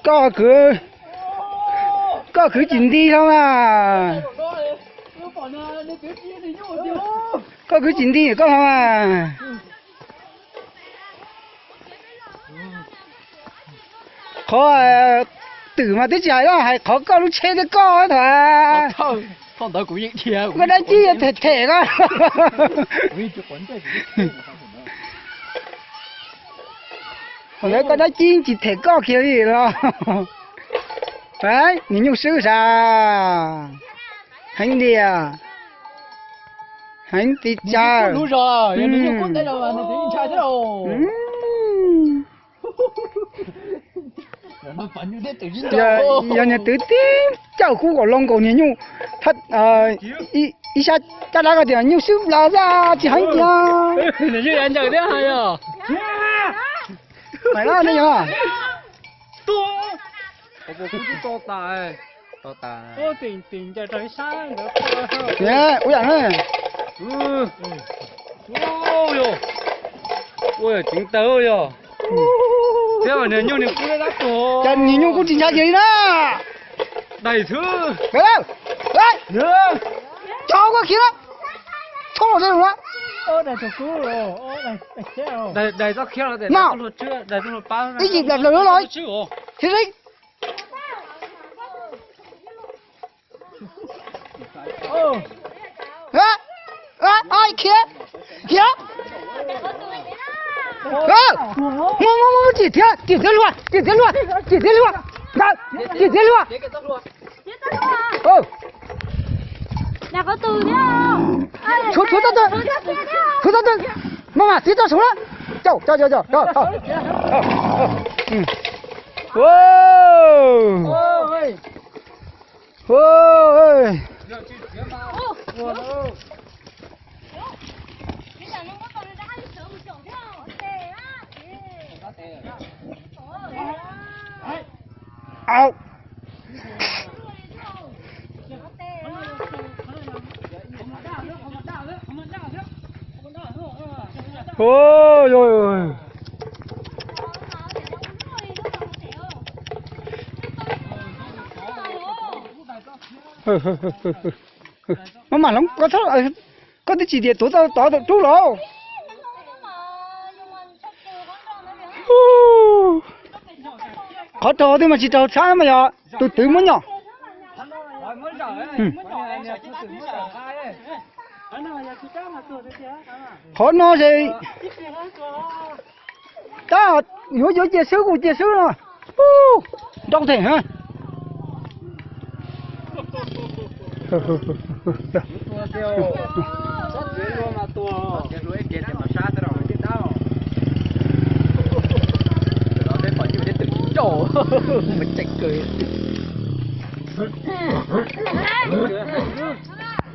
Koj kwv, koj kwv tsis nti hlo mas. Koj kwv tsis nti koj hlo mas. Qhov twm mas twb tsis hais, hais qhov koj lub tsheb thiab koj thaum. Koj dab tsi them them koj. Ntawd koj dab tsi tsis them koj kiag li los. Niag nyuj swb sav. Heev tiag. Heev tiv tsawv. Yog niag twv tib cawj kub kom loo nkaus niag nyuj, ib sab caj dab ko tias nyuj swb nplaws xwb tsis heev tiag. Mas no ne yog. Ua yam na. Ua yam tseev taw yog. Thiab niag nyuj, niag nyuj kuj tsis ntshai kiag li na. Daim xwb. Tso koj khiav na. Txhob los, daim txoj khiab no, ib yim daim plaws lawm los. Khiav, khiav, khiav. Mus, mus, mus, tim thiab, tim thiab luag, tim thiab luag, tim thiab luag, tim thiab luag. Tshuav, tshuav tau, tshuav tau, maj mam tiv tau saum na. Cau, cau, cau, cau. Au. Ôi, ôi, ôi. Maj mam hloov, koj twb tsis tias tuav tau tod tau rub los. Qhov raug twb mas tsis raug tshab mas yog tus twv muab nyom. Qhov no ces tab yuav yuav cia xwb kuj cia xwb no. Nroo them.